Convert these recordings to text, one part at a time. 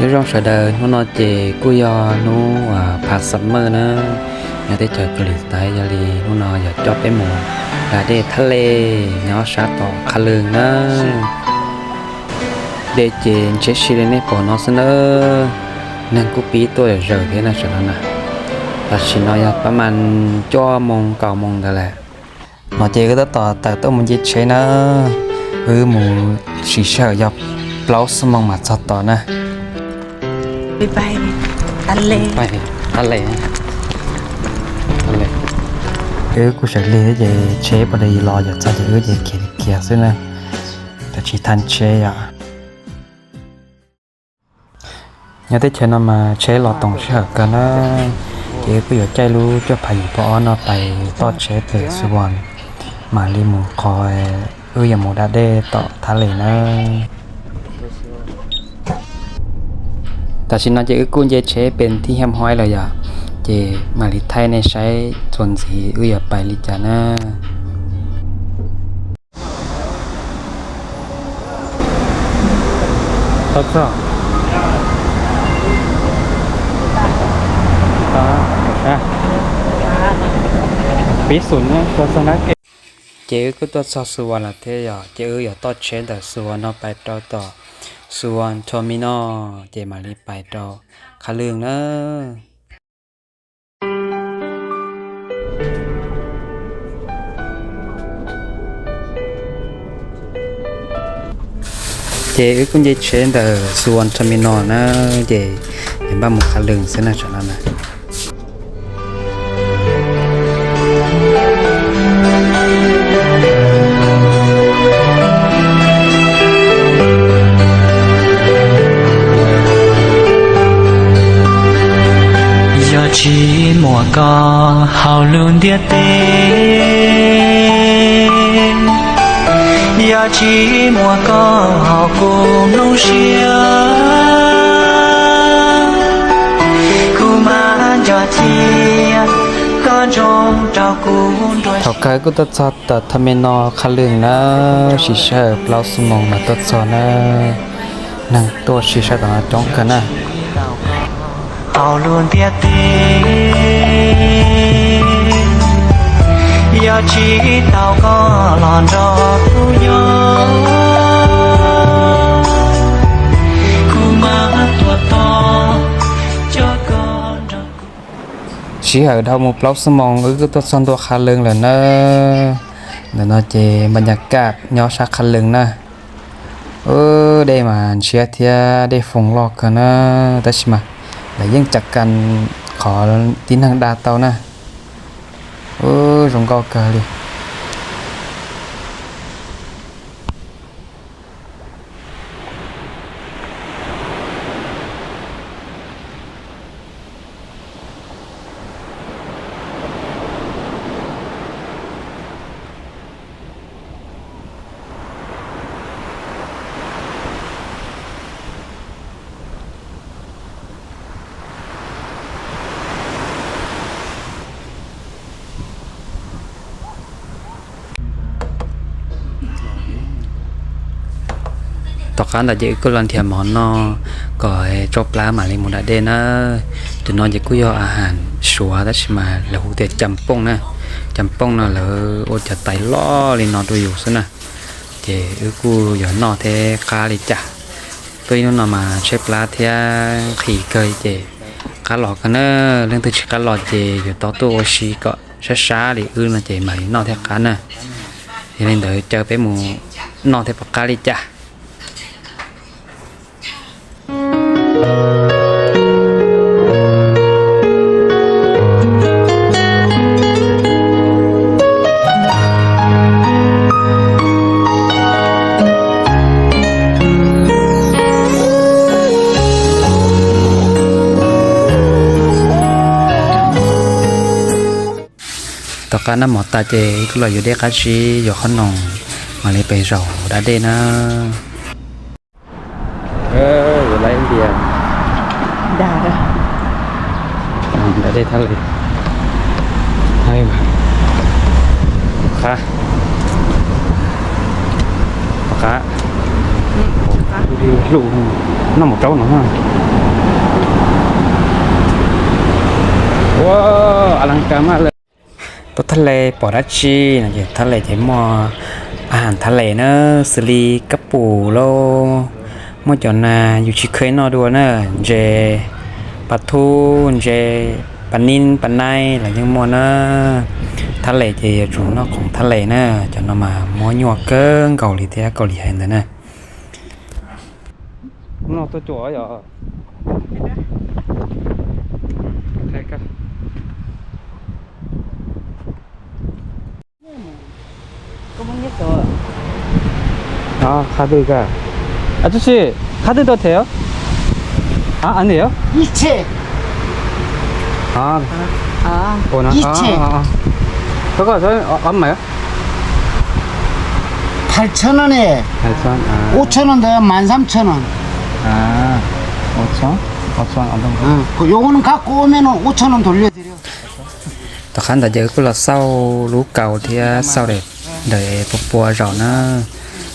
Nyob zoo sawv daws, hnub no ces kuj yog hnub phav summer na, nyob teb chaws Kaus Lim Taiv. Yog li hnub no yog coj peb mus da dej thaj les nyob sab tom Qhab Lwm na. Dej ces ntshiab si li nej pom no xwb na. Neeg kuj pib tuaj zom zaws thiab na sawv daws na. Tam sim no yog pab mas cuaj moos kaum moos ntawd lawm. No ces wb tab tom tawm tuaj mus nce tsheb na. Wb mus siv sij hawm yog plaub xuab moos mam txog tom na. Wb kuj sawv lig thiab ces tsheb puav leej los, yog txog ces wb ces khiav khiav xwb na, tam tsis thaj tsheb yom. Nyob teb chaws no mas tsheb los toom sij hawm kawg na, ces wb kuj yuav caij lub cuaj phav yim phav ob no pais toj tsheb pem Suwon, mam li mus qhov wb yuav mus da dej tom Thaj Les na. Tam sim no ces wb kuj nce tsheb pem Thib Hiam Huaib lawm yom, ces mam li thaij nej saib txuas ntxiv wb yuav pais li cas na. Txog, pib xum txog na. Ces wb kuj tuaj txog Suwon lawm thiab yom, ces wb yuav toj tsheb ntawm Suwon no pais rau tom Suwon Terminal, ces mam li pais rau Qhab Lwm na. Ces wb kuj nce tsheb ntawm Suwon Terminal na, ces yuav npaj mus Qhab Lwm xwb na tam no na. Yog tsis muaj koj hauv lub ntiaj teb, yog tsis muaj koj hauv kuv nplooj siab, kuv mam nco cia koj nrog rau kuv nruab. Thaum kawg kuj tuaj txog tom Terminal Qhab Lwm na, siv sij hawm plaub xuab moos mas tuaj txog na. Neeg tuaj siv sij hawm tom no coob kawg na. Hauv lub ntiaj teb, yog tsis tau koj los nrog kuv nyob, kuv mam tuag tod coj koj nrog kuv. Sij hawm dhau mus plaub xuab moos wb kuj tuaj txog ntua Qhab Lwm lawm na. Ntawm no ces npa nyas kaj nyob sab Qhab Lwm na. Dej mas ntshiab thiab dej foom loj kawg na, tab sis mas lawv yeej cam kas qhov tib neeg da tau na. Zoo nkauj kawg li. Tom qab ntawd ces wb kuj los nrhiav mov noj kom tsau plab mam li mus da dej na. Cov no ces kuj yog a has Suav tab sis mas lawv hu tias cas pooj na. Cas pooj no lawv ua cov tais loj li no rau yus xwb na. Ces wb kuj yuav noj thiab qab li cas. Tuaj ib hnub no mas tshaib plab thiab nqhis kawg ces qab los kawg na. Leej twg tsis qab los ces yuav tau tuaj ua si kom sab sab li wb no ces mam li noj thiab qab na. Yog li ntawd caw peb mus noj thiab pom qab li cas. Tom qab noj mov tas ces kuj los yuav dej qab zib yuav qhob noom mam li pem zaum da dej na. Yuav laiv dias da dej thab li. Qab, qab, noj mov raub no na. Ua, a las kas maj lawm. Tuaj thaj les pom dab tsi no ces thaj les ces muaj a has thaj les na, xws li kab pum lauj, muaj cov na yus tsis kheev noj dua na, ntses pas thub, ntses pas nib pas naib los yeej muaj na. Thaj les ces yuav tsum noj khoom thaj les na, cov no mas muab nyuaj kawg nkaus li thiab, Kaus Lim hais ntawd na. Noj tuaj cuam yom. Qhab twg ka? Tus si, qhab twg tau them? Ib txhiab. Ua, ib txhiab. Koj koj ob mas. Phais txhiab no ne. Ua txhiab no ntawd mas xab txhiab no. Ua txhiab, ua txhiab. Kuv yuav ua noj qab kub me no ua txhiab no nthav liaj. Tom qab ntawd ces kuj los xauj lub kaus thiab xauj daim pua pua zaum na.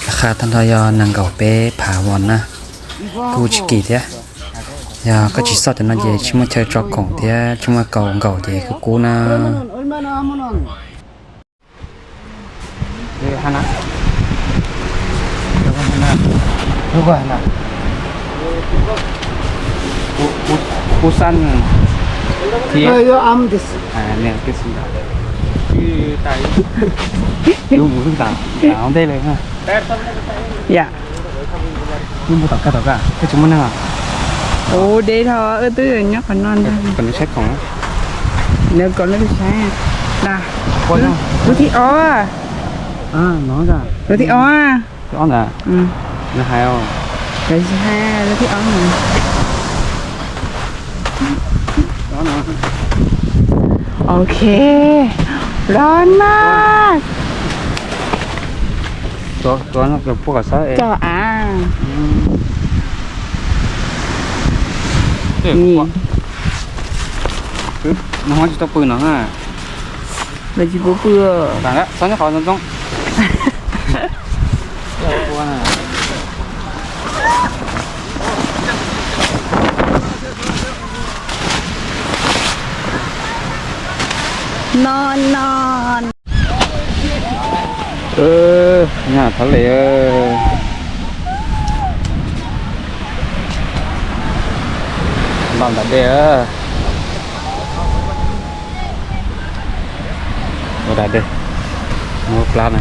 Qhab tag nrho yog nees nkaum peb phav vos na. Kuj tsis kim thiab. Yog koj tsis xauj cov no ces tsis muaj chaw tso khoom thiab tsis muaj kaus nkaus ces kuj kub na. Kub xab thiab. Mus ntawm ntej li. Yam. Mus tom kaj tom kaj, koj tsis muaj neeg os? Ua deb dhau, wb twb nyob qhov no ntag. Kom nws saib khoom. Nws kom nws saib. Lub thib ob. Lub thib ob. Thib ob ntag. Nws hais os. Lub thib ob. Ok. Loj na. Cov av. Nws tsis tau pw no na. Lawv tsis pub pw. Txhob nyob qhov zoo zoo. No no. Thov lem. Npaj ntam dej. Ua da dej, muab plab na.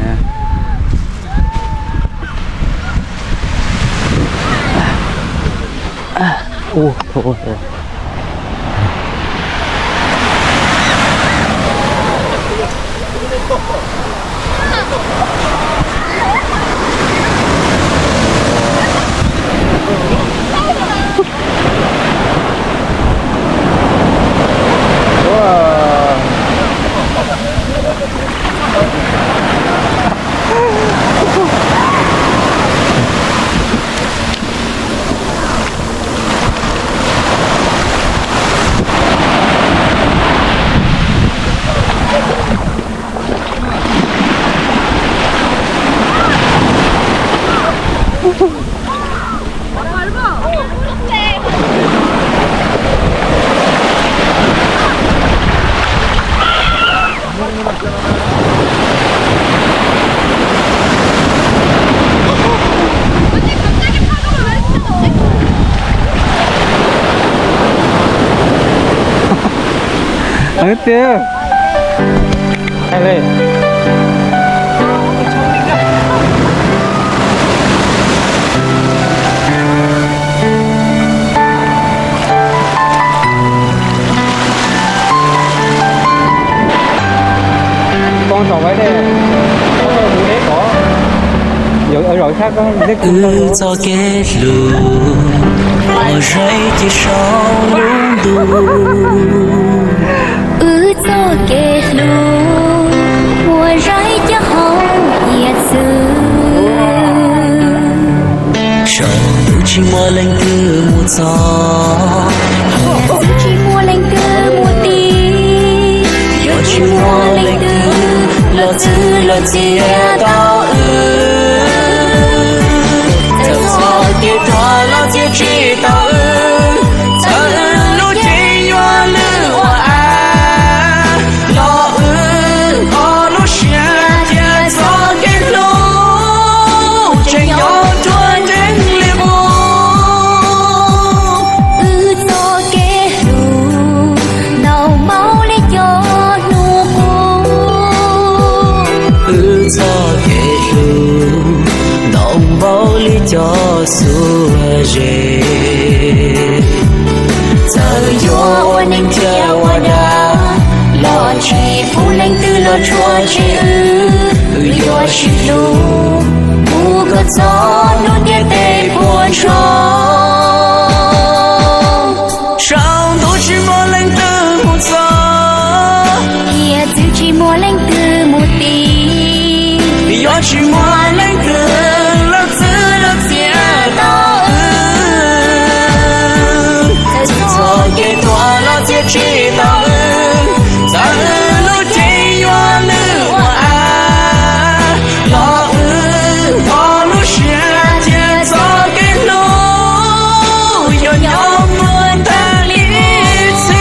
Tiag. Wb txoj kev hlub uas zeem cia saum lub ntuj. Wb txoj kev hlub uas zeem cia hauv hiav txwv. Saum ntuj tsis muaj leej twg mus txog, hiav txwv tsis muaj leej twg mus ti, yuav tsis muaj leej twg los txwv los txia tau wb. Txawm txhua kev thov los txia tsis tau wb, txawm wb lub cev yuav lwj ua av. Thiab ua dag los tsis pub leej twg los tsuas tseg wb, wb yuav sib hlub mus kom txog hnub ntiaj teb puas tsuaj. Saum ntuj tsis muaj leej twg mus txog, thiab txwv tsis muaj leej twg mus tiv. Yuav tsis muaj leej twg los txwv los txiav tau wb, txhua kev tuag los txiav tsis tau wb. Txawm wb lub cev yuav lwj ua av los wb npog lub siab thiab txoj kev hlub yuav nyob mus tag ib txhis.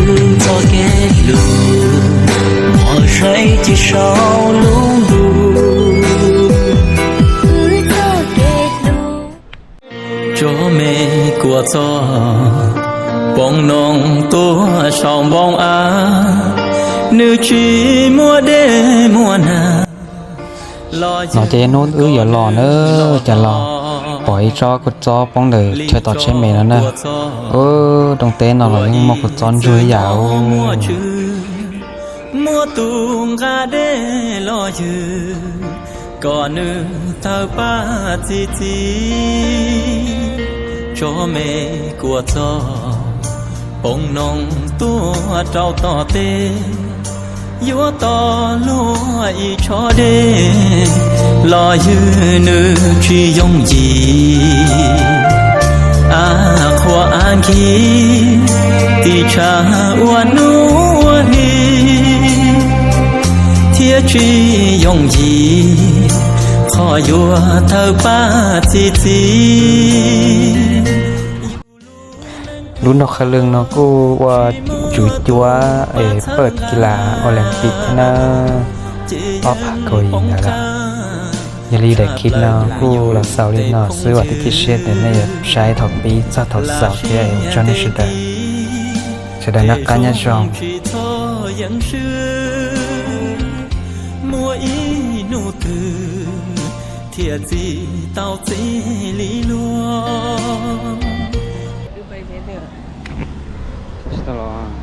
Wb txoj kev hlub mos zeb ci saum lub ntuj. Tso me kuas txog poob noog tuaj saum npoo av, nws tsis muaj dej muaj nag. No ces hnub wb yuav los na, cas los pom ib tsob kua txob poob ntawm chaw tom tsheb me no na. Ub, rooj teb no los yeej muaj kua txob ntsuag ib yam. Muaj tus nqa dej los ywg kom nws tawg paj txi txiv. Tso me kuas txog poob noog tuaj rau tom teb, yuav tos luag ib tshob dej los ywg nws tsis yooj yim. Av qhuav av nkig tim tshav ua hnub ua hli, thiab tsis yooj yim qhov yuav tawg paj txi txiv. Lub nroog Qhawv Lwm no kuj ua tswv cuab es pawj kis las Olympic thiab na, ob phav kaum yim ntawd lawm. Yog li daim clip no kuj los xaus li no xwb, vam thiab cia siab tias nej yuav saib thaum pib txog thaum xaus thiab. Ua tsaug nej sawv daws, sawv daws noj qab nyob zoo. Muaj ib hnub twg thiaj txi tau txij li luag. Tsis tau los.